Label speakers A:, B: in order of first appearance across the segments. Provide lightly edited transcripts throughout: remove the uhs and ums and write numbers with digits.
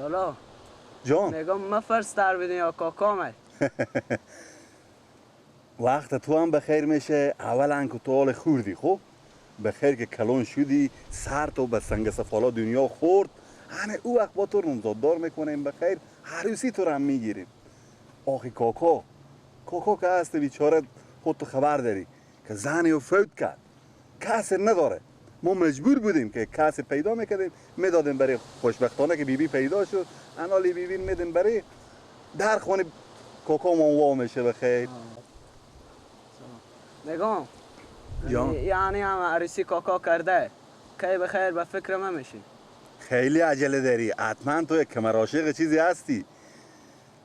A: لالا
B: جان
A: میگم ما فرس در بدین یا کاکا.
B: وقت تو هم بخیر میشه. اولا که تو حال خوردی، خب بخیر که کلون شدی، سر تو به سنگ سفالا دنیا خورد، همه او وقت با تو نامزاددار میکنیم، بخیر عروسی تو رو هم میگیریم. آخی کاکا، کاکا که هست بیچاره، خود تو خبر داری که زنی و فوت کرد، کسی نداره. ما مجبور بودیم که کسی پیدا میکردیم میدادیم برای. خوشبختانه که بیبی پیدا شد، انالی بیبی میدیم برای در خانه کاکا ما وا میشه بخیر.
A: میگم یعنی هم عروسی کاکا کرده کی بخیر به فکر من میشی.
B: خیلی عجله داری، حتما تو یک کمر عاشق چیزی هستی.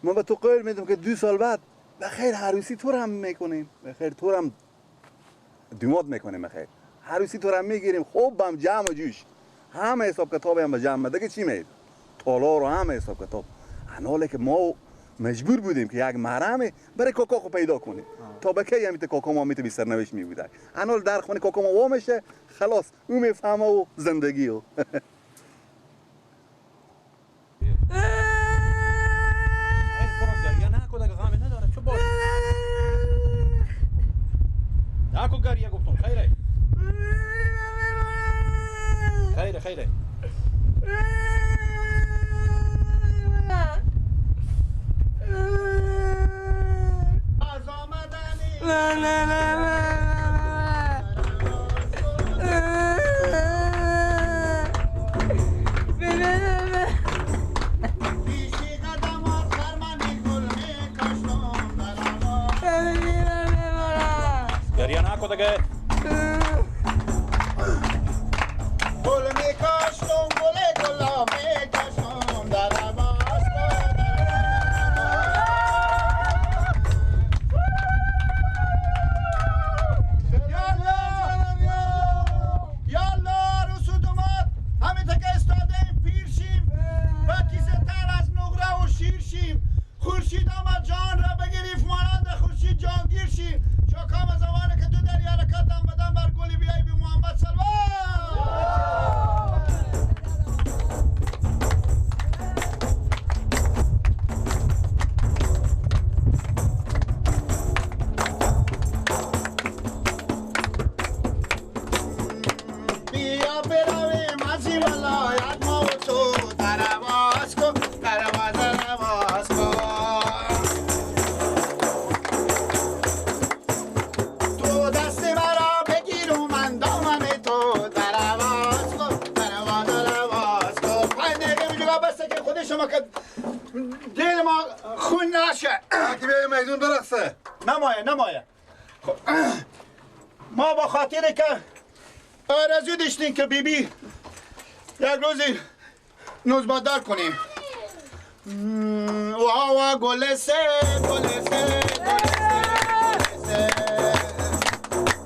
B: ما به تو قول میدم که 2 سال بعد بخیر عروسی تو رو هم میکنیم، بخیر تو رو هم دوماد میکنیم، بخیر عروسی تو رو هم میگیریم. خوب هم جمع و جوش همه حساب کتاب هم به جمع دیگه چی مید تالار و همه حساب کتاب. اناله که ما مجبور بودیم که یک محرمه برای کاکا خو پیدا کنیم تا به کی همیت کاکا ما میت بی سرنوشت می بوده. انال در خانه کاکا ما وا میشه، خلاص او میفهمه و زندگی و
C: نکو گریه گفتم. خیره خیره خیره.
A: نه نه نه نه.
C: گریه نکو دیگه.
D: گل میکاشتم گل گلا میکاشتم در عباس. یالا عروس و دوماد همین تک استاده پیر شیم و کیسه تر از نقره و شیر شیم. خورشید آمد جان را بگریف مانند خورشید جانگیر شیم. شاکام زمانه که تو در حرکت آمدن بر گلی بیای بی محمد صلوات. بیا برویم از این ولایت ما و تو درواز کن درواز درواز کن. تو دست مرا بگیر و من دامن تو درواز کن درواز درواز کن. 5 دقیقه میجوگا بسته که خود شما که دل ما خون نشه.
B: که بیای میدون برقصه.
D: نمایه نمایه. خب ما با خاطر که آرزو داشتیم که بیبی یک روزی نوزبادار کنیم. وا وا گل سه گل سه گل سه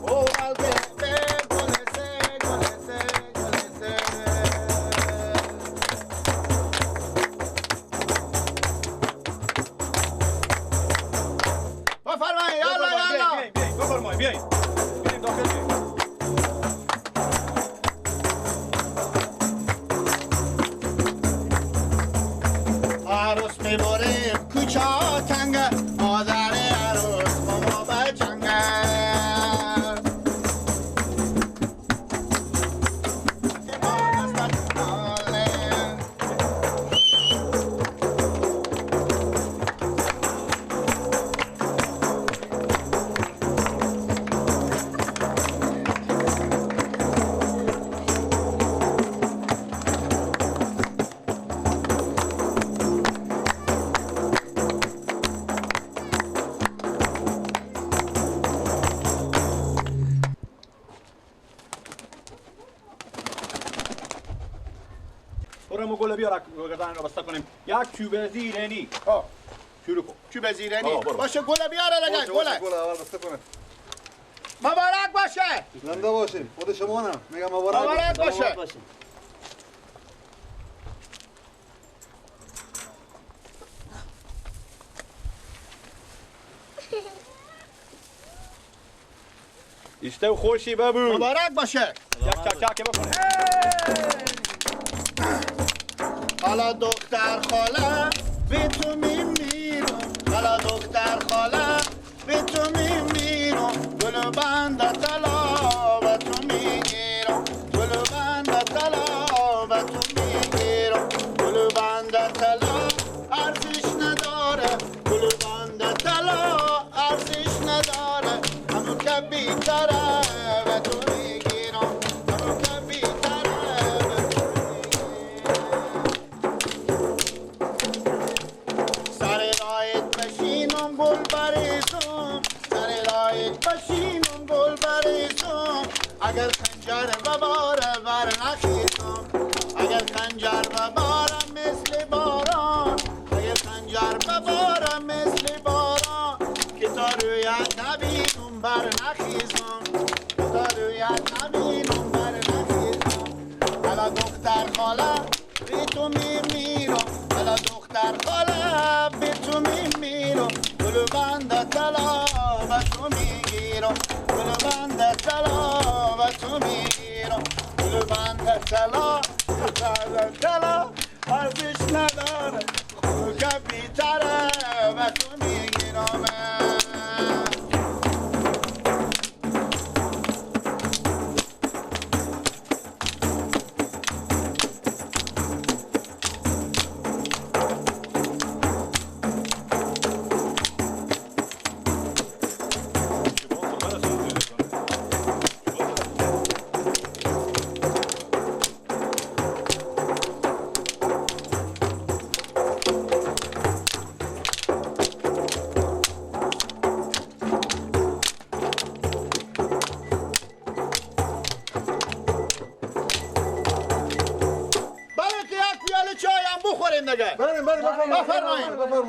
D: او گل سه گل سه گل سه گل سه. بفرمایید یالا یالا.
C: بفرمایید بیایید بیایید داخل بیایید.
D: عروس میبریم کوچه تنگه، مادر عروس با ما بجنگه.
C: گل بیار گردن رو بسته کنیم. یک چوب زیرنی. شروع کن.
D: چوب زیرنی باشه. گل بیار لگن. گل
B: گل اول بسته کنه.
D: مبارک باشه.
B: زنده باشیم. خود شما هم میگم مبارک.
D: مبارک باشه.
C: ایشته و خوشی بابو.
D: مبارک باشه.
C: چک چک چک بکنه.
D: حالا دختر خاله به تو میمیرم، حالا دختر خاله به تو میمیرم، گل بند طلا به تو میگیرم، گل بند طلا به تو میگیرم، گل بند طلا ارزش نداره، گل بند طلا ارزش نداره، همون که بیتره به تو میگیرم، همون که بیتره به تو میگیرم. سر رایت بشینم گل بریزم، سر رایت بشینم گل بریزم، اگر خنجر بباره بر نخیزم، اگر خنجر بباره مثل باران، اگر خنجر بباره مثل باران، که تا رویت نبینم بر نخیزم، که تا رویت نبینم بر نخیزم. حالا دختر خاله به تو میمیرم، حالا دختر خاله به تو میمیرم، گل بند طلا به تو میگیرم، گل بند طلا به تو میگیرم، گل بند طلا، بند طلا ارزش نداره، خود بیتره به تو میگیرم.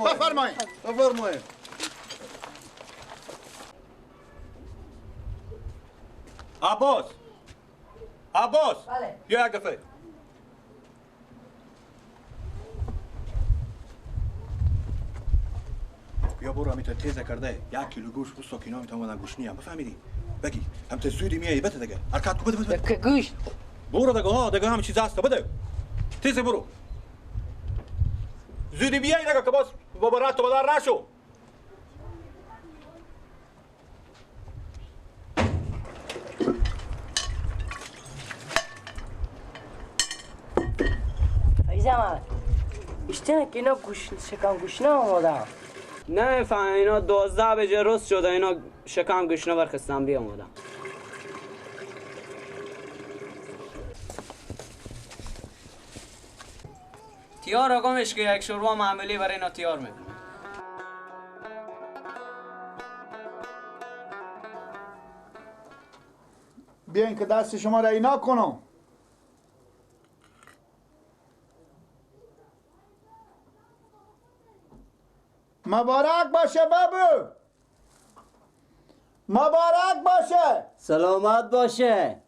D: بفرمایید
B: بفرمایید
C: عباس، عباس،
E: بله.
C: بیا یک دفعه. بیا برو همیتا تیزه کرده 1 کیلو گوش بستا که اینا میتونن گوشنی هم بفهمیدی؟ بگی هم تا زودی میایی بده دیگه. حرکت کو، بده بده بده.
E: گوش
C: برو دیگه ها، دیگه همه چیز هست، بده تیزه برو. زودی بیایی دیگه که باز بابا رد تو بدر نشو.
E: فیض اشتنه که اینا گوش شکم گوشنه آمادم.
A: نه فهم اینا 12 بجه رست شده، اینا شکم گوشنه برخستم بیا آمادم. تیار آقامش که یک شوربا معمولی برای اینا تیار میکنه.
D: بیاین که دست شما را اینا کنم. مبارک باشه بابو، مبارک باشه.
A: سلامت باشه.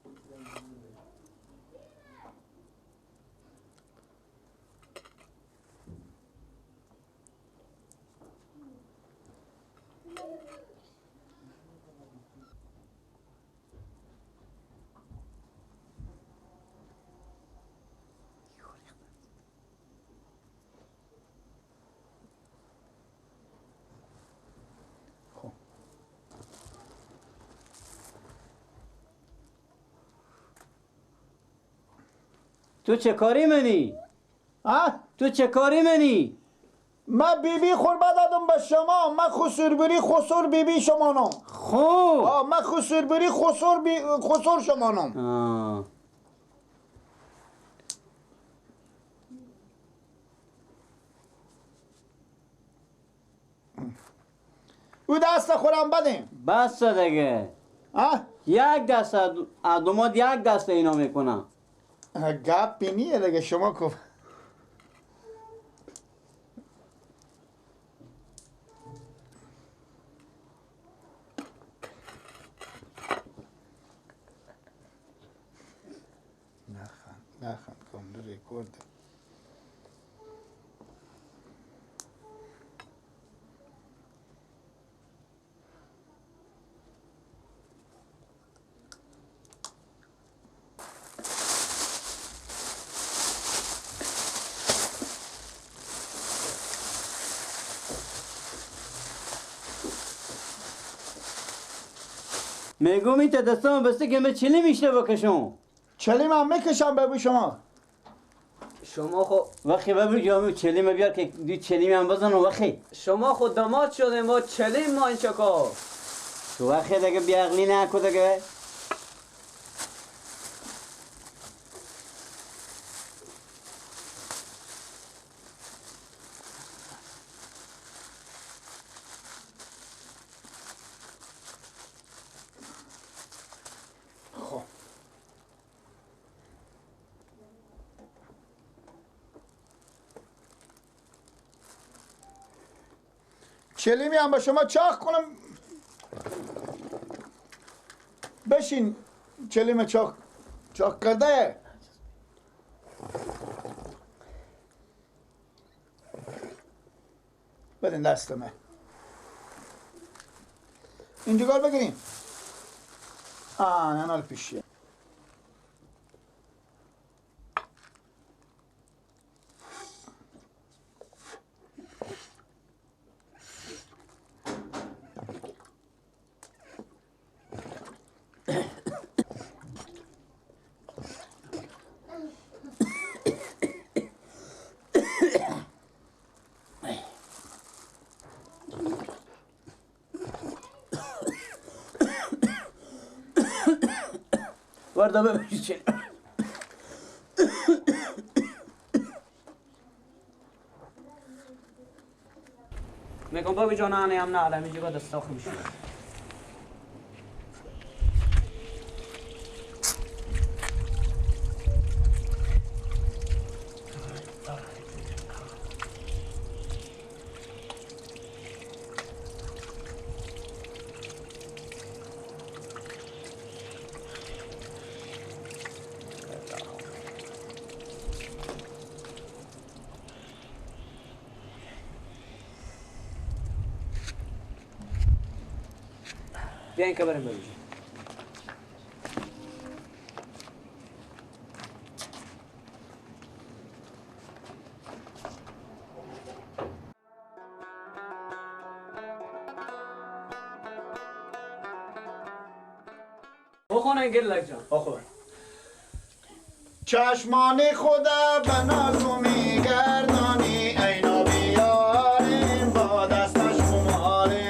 A: تو چه کاری منی؟ تو چه کاری منی؟
D: من بیبی خوربه دادم به شما، من خسربری خسر بیبی شمانم.
A: خوب.
D: من خسربری خسر بی خسر شمانم. او دست خورم بدیم.
A: بس دیگه. یک دست دوماد یک دست اینا میکنم.
D: گپی نیه دیگه شما کو. نخند نخند کن ریکورد.
F: میگم این تا دستام بسته که من چلی میشه بکشم.
D: چلی من میکشم ببی شما.
A: شما خو
F: وقتی ببی جامو چلی ما بیار که دی چلی من بزن وقتی.
A: شما خود داماد شده ما چلی ما این چکا.
F: تو وقتی دیگه بیعقلی نکو دیگه.
D: چلیمی هم با شما چاق کنم. بشین چلیم چاق چاق کرده. بدین دست من. اینجا بگیریم. آه نه پیشیه.
F: ورده ببینید.
A: میگم بابی جان آنه هم نه عالمی جگه دستا خوب شد. بیاین که بریم ببینیم. بخونه گلک جان.
D: بخور. چشمان خدا به نازو میگردانی اینا بیاریم با دستش خماریم.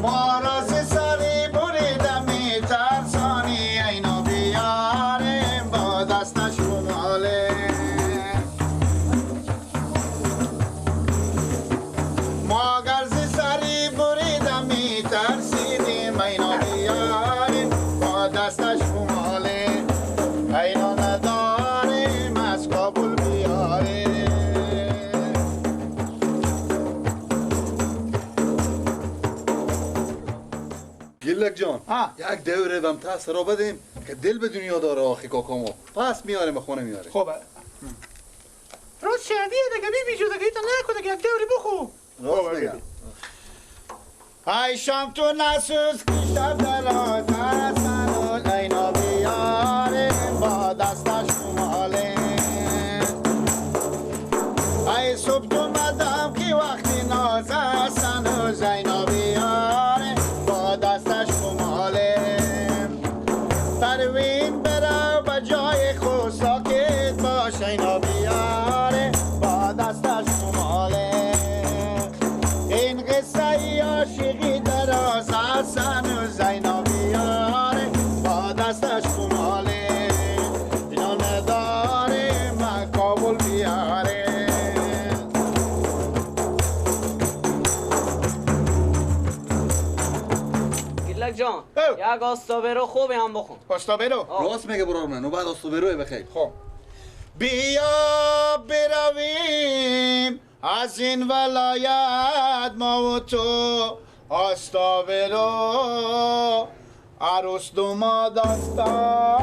D: ما را ز سری بریده میترسانی اینا بیاریم با دستش خماریم. ما گر ز سری بریده میترسیدیم اینا بیاریم با دستش خماریم. اینا نداریم از کابل بیاریم.
B: گلک جان یک دوره بم تاثیر بدیم که دل به دنیا داره آخی کاکامو. پس میاریم به خونه میاریم.
D: خوبه.
G: روز شادیه دیگه بی بی جو دیگه ایتا نکو دیگه یک دوری بخو.
B: راست میگم.
D: ای شام تو نسوز که شب دراز هستن اینا بیاریم با دستش خمالیم. ای صبح تو مدام که وقتی ناز هستن اینا بیاریم با دستش خمالیم. پروین برو به جای خود ساکت باش اینا بیاریم با دستش خمالیم. این قصه عاشقی دراز حسن و زینا بیاره با دستش خماله. اینا نداره من کابل بیاره.
A: گلک جان یک آستابرو خوبی هم بخون.
D: آستابرو؟
B: راست میگه برار من. نوبت آستابروی بخیر.
D: خب بیا برویم از این ولایت ما و تو آستابرو عروس دوماد آستابرو.